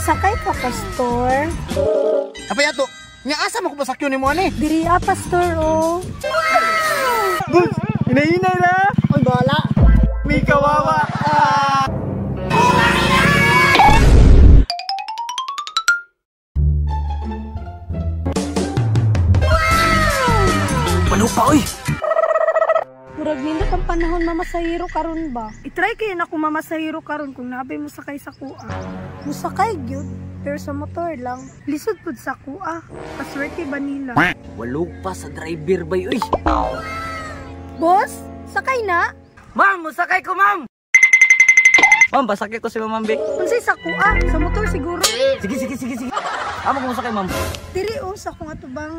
Sakay ka, pastor. Apay ato, nya asa mo ko pasakyon nimo ani? Diri ah, pastor oh. Boss, hinay-hinay na. Oy, bahala. May kawawa. Ah. Wow! pa oy. Murag nindot ang panahon mamasahiro karon ba? I-try kayo na kung mamasahiro karon kung nabay mo sakay sa kuha. Musakay gyud, pero sa motor lang. Lisod pud sa kuha. Paswerte ba nila? Walo pa sa driver bay oy. Boss, sakay na? Ma'am, musakay ko ma'am. Ma'am, pasakay ko si Ma'am Bek. Unsay sa kuha? Sa motor siguro. Sige, sige, sige, sige. Amo ko musakay ma'am. Diri oh, sa akong atubang.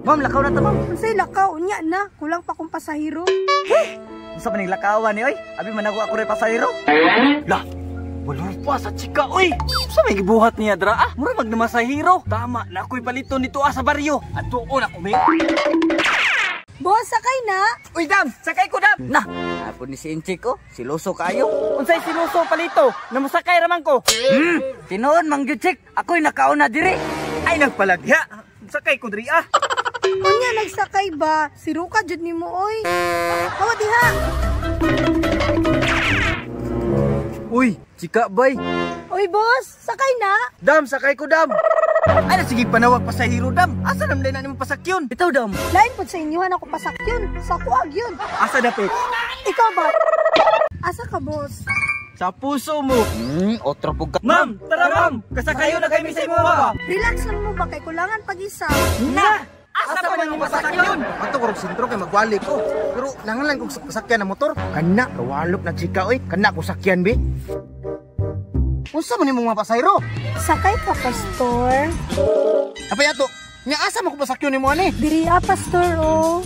Ma'am, lakaw na ta ma'am. Unsay lakaw? Unya na, kulang pa kong pasahero. Hey! Unsa man ning lakawan ni oy? Abi manago ako rin pasahero. Lah, walo pa sa chika oy. Unsa may gibuhat niya dra ah? Mura mag namasahero. Tama na ako'y palito nito ah sa baryo. Adtuon ako mi. Boss, sakay na. Uy, dam, sakay ko dam. Na, apo ni si Inchik ko, siloso kayo. Unsay siloso palito? Namusakay ra man ko. Tinuon mang gyud chik, ako'y nakauna diri. Ay nagpalagya. Sakay ko diri ah. Unya nagsakay ba? Si Ruka jud nimo oy. Hawa diha. Uy, chika bay. Uy boss, sakay na. Dam, sakay ko dam. Ay na sige panawag pasahero dam. Asa nam na nimo pasakyon? Bitaw dam. Lain pud sa inyuhan ako pasakyon. Sa kuag yun. Asa dapit? Ikaw ba? Asa ka boss? Sa puso mo. Otro pug ka. Ma'am, tara ma'am. Kasakayo na kay mi sa imo ba? Relax lang mo ba kay kulangan pag-isa. Na. Asa pa man mo pasakyon? Ato ko sentro kay magwali ko. Pero langan lang kog pasakyan na motor. Kana kawalop na chika oy. Kana ko sakyan bi. Unsa man nimong mga pasahero? Sakay ka, pastor. Apay ato, nya asa mo ko pasakyon nimo ani? Diri ah, pastor oh.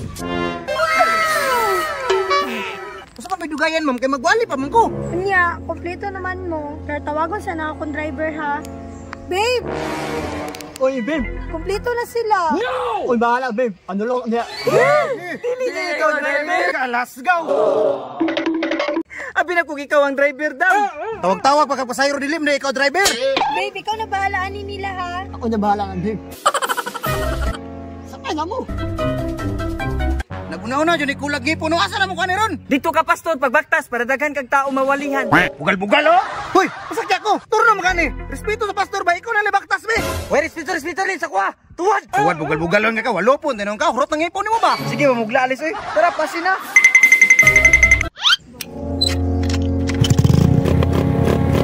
Unsa pa may dugayan ma'am kay magwali pa man ko. Unya, kompleto naman mo. Pero tawagon sa na akong driver ha. Babe! Oy, babe. Kompleto na sila. No! Oy, bahala, babe. Ano lang niya? Dili na ikaw driver. Kalasgaw. Abi na kung ikaw ang driver daw. Tawag-tawag pagka pasahero dilim na ikaw driver. Babe, ikaw na bahala ani nila ha. Ako na bahala ang babe. Sakay na mo. Naguna-una jud ni kulag gipon no asa na mo kani ron? Dito ka pastor pagbaktas para daghan kag tao mawalihan. Bugal-bugal oh. Hoy, pasakya ko. Turno mo kani. Respeto sa pastor ba ikaw na libaktas be. Hoy, respeto respeto rin sa kuha. Tuwad. Tuwad bugal-bugalon ka walo pon tanon ka hurot ng ipon nimo ba? Sige, mamugla alis oy. Tara pasin na.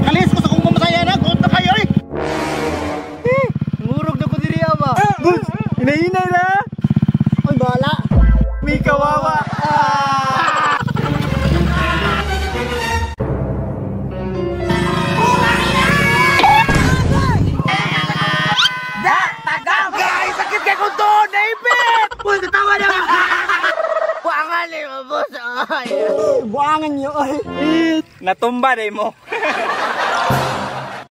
Alis ko sa kong mamasaya na, guot na kayo eh. Ngurog na ko diri ama. Boss, hinay-hinay na. Oy, bahala. May kawawa. Ah! Da, tagam. Guys, sakit kay kong tuon, naipit. Uy, katawa na. Buangan ni mo, boss. Ay. Buangan niyo, oy. Natumba day mo.